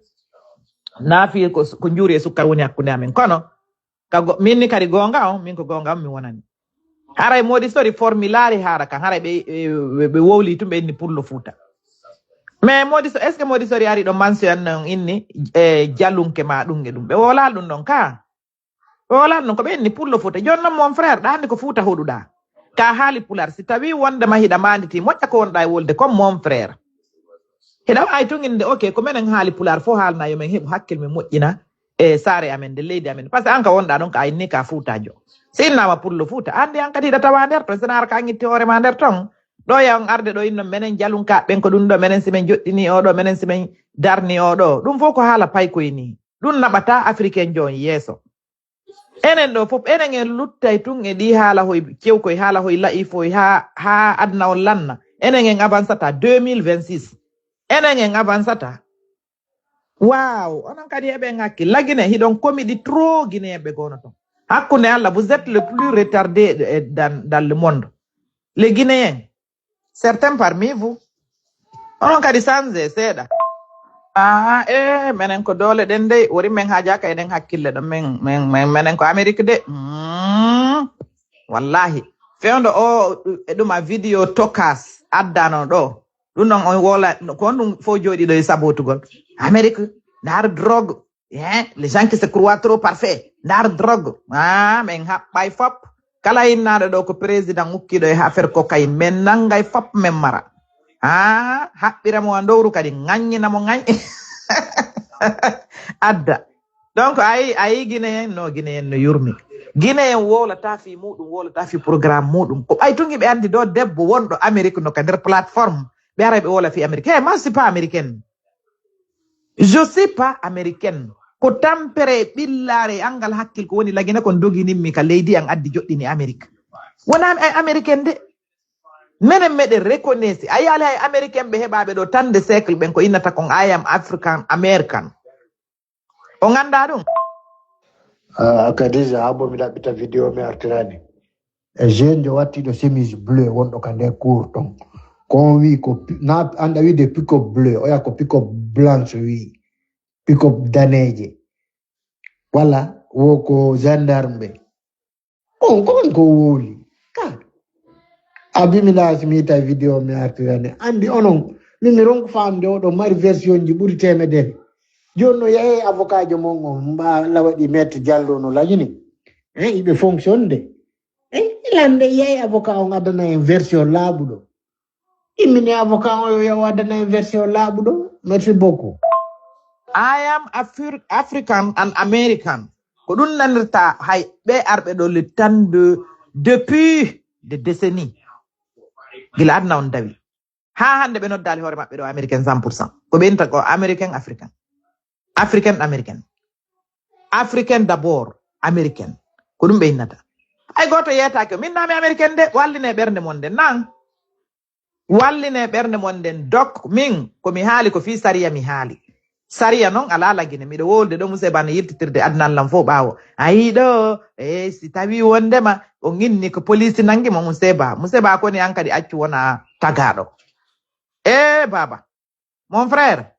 Naafi ko, ko njuuri e sukkar woni hakkunde amen. Kono, ka go-, min ni kadi goonga on, min ko goonga on mi wonani. Haray Moodi Sori formulaire haala kan, haray ɓe, ɓe, ɓe wowli tun ɓe inni pullo Fuuta. Mais Moodi So-, est-ce que Moodi Sori ari ɗo mention non inni, e, jalunke ma ɗum e ɗum? Ɓe wowlaali ɗum ɗon ka. Ɓe wowlaali ɗum ko ɓe inni pullo Fuuta. Jooni non mon frère, ɗa anndi ko Fuuta hoɗuɗa. Ka haali pulaar, si tawi wondema hiɗa maanditi, moƴƴa ko wonɗa e wolde comme mon frère. Hiɗa waawi tun innde, ok, ko menen haali pulaar fof haalna, yo men heɓu hakkil, men moƴƴina e saare amen nde, leydi amen. Parce que an ka wonɗa ɗon ka a inni ka Fuutaajo. Si innama pullo Fuuta, anndi an kadi hiɗa tawa nder ton, sina ara ka ngitti hoore ma nder ton. Ɗo ya on arde ɗo innon menen jalunkaaɓe ɓen ko ɗum ɗo, menen si men joɗɗini o ɗo, menen si men darni o ɗo. Ɗum fof ko haala paykoy ni. Ɗum naɓata Africain jo on yeeso. Enen ɗo fof, enen en luttay tun e ɗi haala hoy cewkoy, haala hoy la'ifoy, haa, haa aduna on lanna. Enen en avancata deux mille vingt-six. Enen en avancata. Waaw, onon kadi heɓen hakkil. Lagine, hiɗon komidi trop Guinéen ɓe gono ton. Hakkunde Allah, vous êtes le plus retardé, eh, dans, dans le monde. Les Guinéens, certains parmi vous, onon kadi sanze seeɗa. Ah, eh, menen ko doole ɗen dey, wori men haajaaka eɗen hakkille ɗo. Men, men, men, menen ko Amérique de. Mm. Wallahi. Fewndo o, e ɗum a vidéo tokas addano ɗo. Ɗum non on wola, ko on ɗum fof jooɗi ɗo e sabotugol. Amérique, naar drogue. Hein? Les gens qui se croient trop parfaits. Naar drogue. Ah, men haɓɓay fop. Kala innaaɗo ɗo ko président ukkiiɗo e affaire cocaïne. Men nanngay fop men mara. Ah, haɓɓira mo a ndowru kadi. Ŋaññina mo ŋañ-, adda. Donc, ayi, ayi Guinéen, no Guinéen no yurmi. Guinéen wowlata fi muɗum, wowlata fi programme muɗum. Ko ɓay tun ɓe andi ɗo debbo wonɗo Amérique no ka nder plateforme. Ɓe ara ɓe wola fi Amérique. Hey, moi, je suis pas américaine. Je suis pas américaine. Ko tampere ɓillaare angal hakkil ko woni Lagine kon doginimmi ka leydi an addi joɗɗini Amérique. Wona ay américaine de. Menen meɗen reconnaisse. A yaali hay américain ɓe heɓaɓe ɗo tan de siècle ɓen ko innata kon I am African American. O nganndaa ɗum? Ah, Khadija, haa bo mi ɗaɓɓita vidéo mi artirani. E jeune jo wattiɗo chemise bleu wonɗo ka nder cour ton. Ko on wi ko pi-, na anda wi de pick-up bleu, oya ko pick-up blanche wi. Pick-up daneeje. Wala wo ko gendarme ɓe. On ko on ko wowli. Ka. Abi mi laasi mi tawi vidéo mi artirani. Andi onon, min mi ronku faamde oɗo mari version ji ɓuri temedere. Jooni no yahe avocat jo mon on, mba lawaɗi Maître Diallo no lajini. Eh, iɓe fonctionne de. Eh, ilande yahe avocat on adana en version laaɓuɗo. Immini avocat on yo yahu adana en version laaɓuɗo. Merci beaucoup. I am Afri-, African and American. Ko ɗum nanirta hay ɓe arɓe ɗo le temps de, depuis des décennies. Gila aduna on dawi. Haa hannde ɓe noddaali hoore maɓɓe ɗo American cent pour cent. Ko ɓe inta ko American African. African American. African d'abord. American. Ko ɗum ɓe innata. Hay gooto yeetaaki. Min naa mi American de, walline ɓernde mon de. Nan. Walline ɓernde mon nden. Donc, min, ko mi haali ko fii sariya mi haali. Sariya non alaa Lagine. Miɗo wolde ɗo Museba no yiltitirde aduna lan fof ɓaawo. A yii ɗo, e si tawi wondema on inni ko police nangi mo Museba. Museba koni an kadi accu wona tagaaɗo. E baba, mon frère,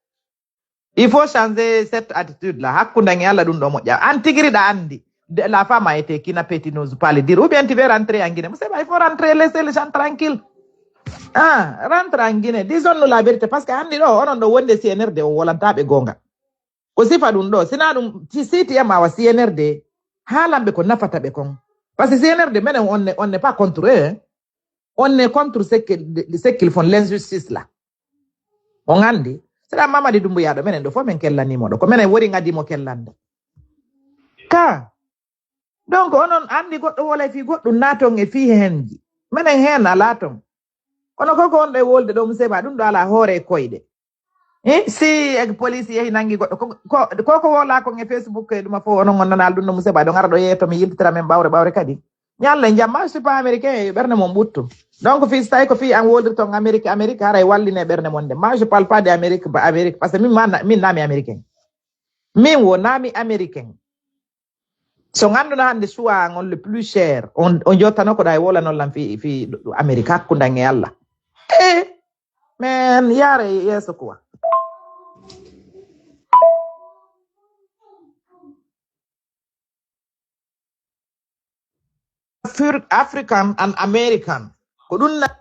Il faut changer cette attitude là. Hakkunde e Allah ɗum ɗo moƴƴa. An tigiri ɗa andi. De- La femme a été kidnappée, tu n'oses pas le dire. Ou bien tu veux rentrer en Guinée. Monsieur Ba, il faut rentrer, laisser les gens tranquilles. Ah, rentre en Guinée. Disons-nous la vérité. Parce que andi ɗo, onon ɗo wonde C N R D o wolanta ɓe gonga. Ko sifa ɗum ɗo. Sina ɗum, si, si ti ema wa C N R D, haalan ɓe ko nafata ɓe kon. Parce que C N R D, menen, on n'est, on n'est pas contre eux, hein. On est contre ce que, ce qu'ils font, l'injustice là. On andi. Sera Mamadi Doumbouya ɗo, menen ɗo fof men kellanimo ɗo. Ko menen wori ngadi mo kellande. Ka. Donc, onon andi goɗɗo wolay fi goɗɗum naton e fi henji. Menen hen ala ton. Kono koko on ɗo e wolde ɗo, Monsieur Ba, ɗum ɗo ala hoore e koyɗe. Eh, si e police yehi nangi goɗɗo, ko, ko, ko, ko wola kon e Facebook e ɗuma fof, onon on nanal ɗum no, Monsieur Ba, ɗo ngara ɗo yeeto mi yiltitira men ɓawre ɓawre kadi. Ñalle jam, moi, je suis pas américain, e ɓernde mon ɓuttu. Donc, fi, so tawi ko fi an woldirton Amérique, Amérique, haray walline ɓernde mon nde. Moi, je parle pas de Amérique, ba Amérique, parce que min ma, na- min nami américain. Min wo nami américain. So ngannduno hannde choix an on le plus cher, on, on jottano ko ɗa e wola non lan fi, fi Amérique, hakkunde an e Allah. Eh, men, yaare yeeso quoi. Fur-, African and American. Ko ɗum na-